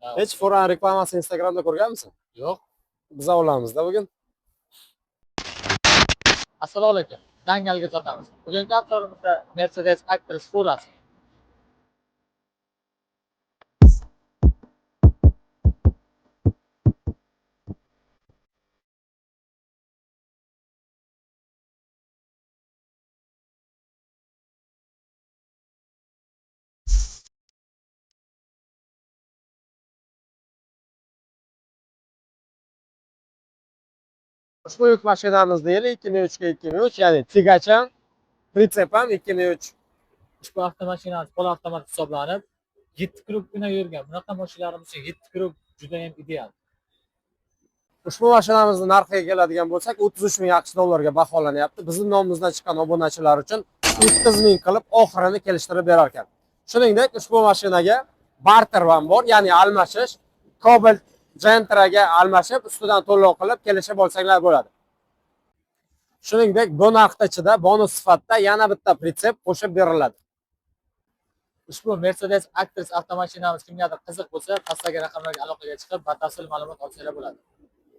Hech furani reklamasini Instagramda ko'rganmisan? Yo'q. Biz olamizda bugun. Assalomu alaykum. Dangalga sotamiz. Bugungi avtorimizda Mercedes Actros furasi. Ushbu yuk mashinamizni yili 2003 ga 2003, ya'ni тягач ham, pritsep ham 2003. Ushbu avtomashinamiz pol avtomat hisoblanib, 7 круг gina yurgan. Bunaqa mashinalarimiz uchun 7 круг juda ham ideal. Ushbu mashinamizni narxiga keladigan bo'lsak, 33 ming AQSh dollariga baholanyapti. Bizning nomimizdan chiqqan obunachilar uchun 30 ming qilib oxirini kelishtirib berar ekan. Shuningdek, ushbu mashinaga barter ham bor, ya'ni almashish, Cobalt Gentra'ga almashib, ustidan to'lov qilib kelishib olsanglar bo'ladi. Shuningdek, bu narxda ichida bonus sifatida yana bitta pritsep qo'shib beriladi. Ushbu Mercedes Actros avtomashinamiz kimgadir qiziq bo'lsa, pastdagi raqamlarga aloqaga chiqib, batafsil ma'lumot olsanglar bo'ladi.